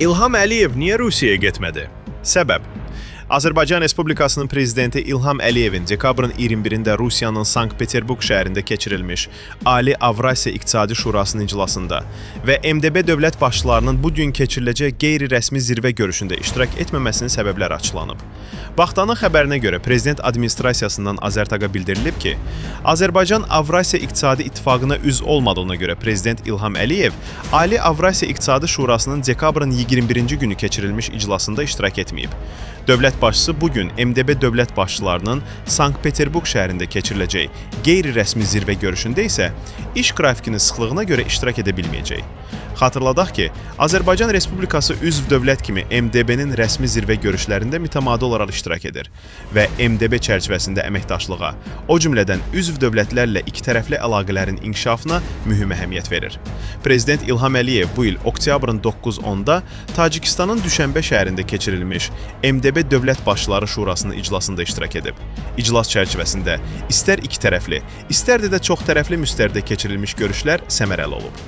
İlham Əliyev niyə Rusiyaya getmədi? Səbəb: Azərbaycan Respublikasının prezidenti İlham Əliyevin dekabrın 21-də Rusiyanın Sankt-Peterburq şəhərində keçirilmiş Ali Avrasiya İqtisadi Şurasının iclasında və MDB dövlət başçılarının bu gün keçiriləcək qeyri-rəsmi zirvə görüşündə iştirak etməməsinin səbəbləri açıqlanıb. Baxtanın xəbərinə görə prezident administrasiyasından Azərtaqa bildirilib ki, Azərbaycan Avrasiya İqtisadi İttifaqına üzv olmadığına görə prezident İlham Əliyev Ali Avrasiya İqtisadi Şurasının dekabrın 21-ci günü keçirilmiş iclasında iştirak etməyib. Dövlət başçısı bu gün MDB dövlət başçılarının Sankt-Peterburq şəhərində keçiriləcək qeyri-rəsmi zirvə görüşündə isə iş qrafikinin sıxlığına görə iştirak edə bilməyəcək. Xatırladaq ki, Azərbaycan Respublikası üzv dövlət kimi MDB-nin rəsmi zirvə görüşlərində mütəmadi olaraq iştirak edir və MDB çərçivəsində əməkdaşlığa, o cümlədən üzv dövlətlərlə ikitərəfli əlaqələrin inkişafına mühüm əhəmiyyət verir. Prezident İlham Əliyev bu il oktyabrın 9-10-da Tacikistanın Düşənbə şəhərində keçirilmiş MDB Dövlət Başçıları Şurasının iclasında iştirak edib. İclas çərçivəsində istər ikitərəfli, istər də çoxtərəfli müstəvidə keçirilmiş görüşlər səmərəli olub.